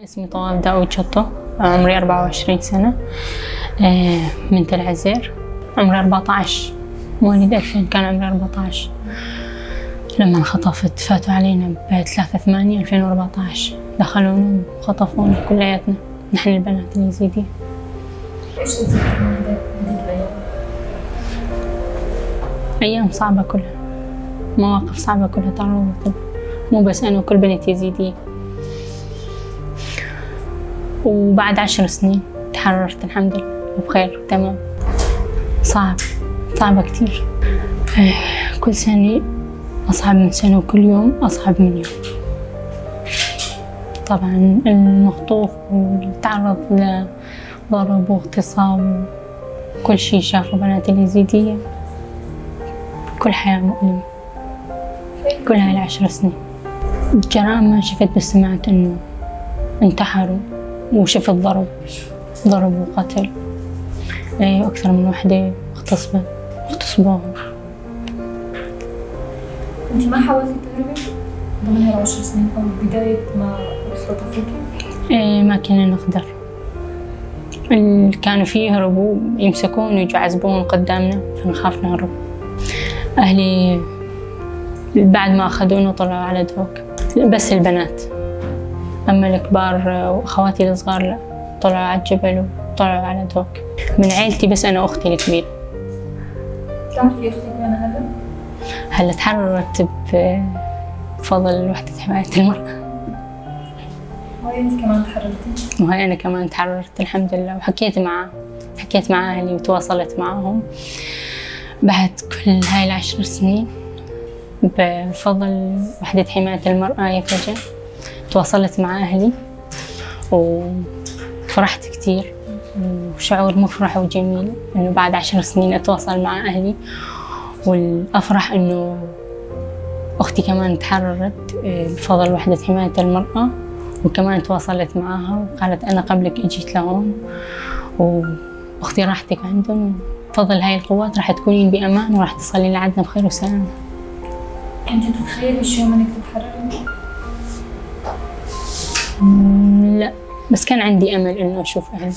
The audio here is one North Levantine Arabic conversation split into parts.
اسمي طواف داود شطو، عمري 24 سنة، من تل عزير، عمري 14، مواليد 2000، كان عمري 14 لما انخطفت. فاتوا علينا ب 3/8/2014، دخلونا وخطفونا كلياتنا نحن البنات اليزيدية. ايش تتذكر من هذيك الأيام؟ أيام صعبة كلها، مواقف صعبة كلها تعرضت لها، مو بس أنا وكل بنت يزيدية. وبعد 10 سنين تحررت الحمد لله وبخير تمام. صعب، صعبة كتير، كل سنة أصعب من سنة وكل يوم أصعب من يوم. طبعا المخطوف واللي تعرض لضرب واغتصاب وكل شيء شافوا بنات اليزيدية، كل حياة مؤلمة كل هاي 10 سنين. الجرائم ما شفت، بس سمعت إنه انتحروا وشفت ضرب وقتل، وأكثر من وحدة اغتصبوها. أنت ما حاولتي تهربي ضمن هاي 10 سنين أو بداية ما اختطفوكي؟ إيه، ما كنا نقدر. اللي كانوا فيه يهربوا يمسكون ويجوا يعذبون قدامنا، فنخاف نهرب. أهلي بعد ما أخذونا طلعوا على دهوك، بس البنات، أما الكبار وأخواتي الصغار لا، طلعوا على الجبل وطلعوا على دهوك. من عيلتي بس أنا أختي الكبيرة. بتعرفي أختك وين هلا؟ هلا تحررت بفضل وحدة حماية المرأة. وهي أنت كمان تحررتي؟ وهي أنا كمان تحررت الحمد لله، وحكيت مع أهلي وتواصلت معهم بعد كل هاي 10 سنين بفضل وحدة حماية المرأة يفجأ. تواصلت مع أهلي وفرحت كتير، وشعور مفرح وجميل إنه بعد 10 سنين أتواصل مع أهلي. والأفرح إنه أختي كمان تحررت بفضل وحدة حماية المرأة، وكمان تواصلت معاها وقالت أنا قبلك إجيت لهون وأختي راحتك عندهم، بفضل هاي القوات راح تكونين بأمان وراح تصلي لعندنا بخير وسلامة. كنتي تتخيلي شو يوم إنك تتحرري؟ لا، بس كان عندي أمل إنه أشوف أهلي،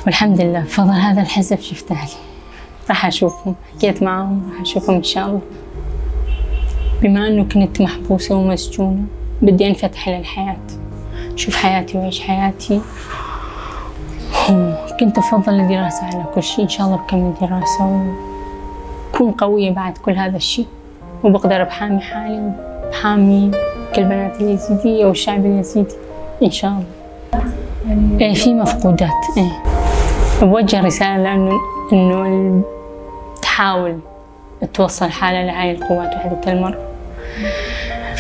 والحمد لله بفضل هذا الحزب شفت أهلي، راح أشوفهم، حكيت معهم راح أشوفهم إن شاء الله. بما إنه كنت محبوسة ومسجونة بدي أنفتح للحياة، أشوف حياتي وأعيش حياتي. وكنت أفضل الدراسة على كل شيء، إن شاء الله بكمل دراسة وأكون قوية بعد كل هذا الشيء، وبقدر بحامي حالي وبحامي كل بنات اليزيدية والشعب اليزيدي إن شاء الله. إيه، في مفقودات. إيه، بوجه رسالة لأنه إنه تحاول توصل حالها لهاي القوات وحدة المرأة،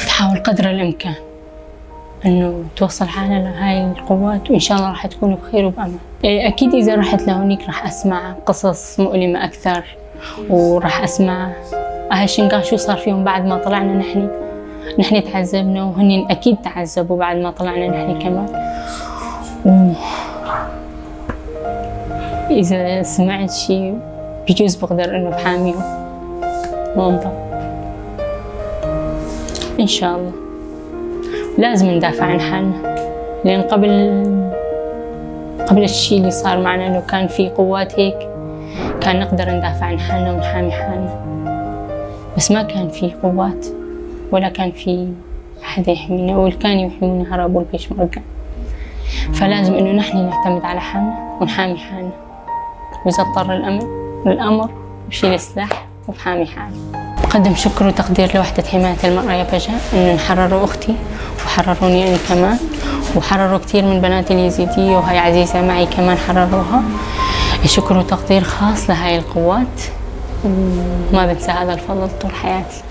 تحاول قدر الإمكان إنه توصل حالها لهاي القوات، وإن شاء الله راح تكون بخير وبأمان. أكيد إذا رحت لهونيك راح أسمع قصص مؤلمة أكثر، وراح أسمع أهل شنغال شو صار فيهم بعد ما طلعنا نحن تعذبنا، وهن أكيد تعذبوا بعد ما طلعنا نحن كمان. إذا سمعت شيء بجوز بقدر إنه بحاميهم وأنضم إن شاء الله. لازم ندافع عن حالنا، لأن قبل الشيء اللي صار معنا لو كان في قوات هيك كان نقدر ندافع عن حالنا ونحامي حالنا، بس ما كان في قوات ولا كان في أحد يحمينا، واللي كانوا يحمونا هربوا البيشمركة. فلازم إنه نحن نعتمد على حالنا ونحامي حالنا، وإذا اضطر الأمر بشيل السلاح وبحامي حالي. بقدم شكر وتقدير لوحدة حماية المرأة يبجا إنه حرروا أختي وحرروني أنا كمان، وحرروا كثير من بنات اليزيدية، وهي عزيزة معي كمان حرروها. شكر وتقدير خاص لهاي القوات، وما بنسى هذا الفضل طول حياتي.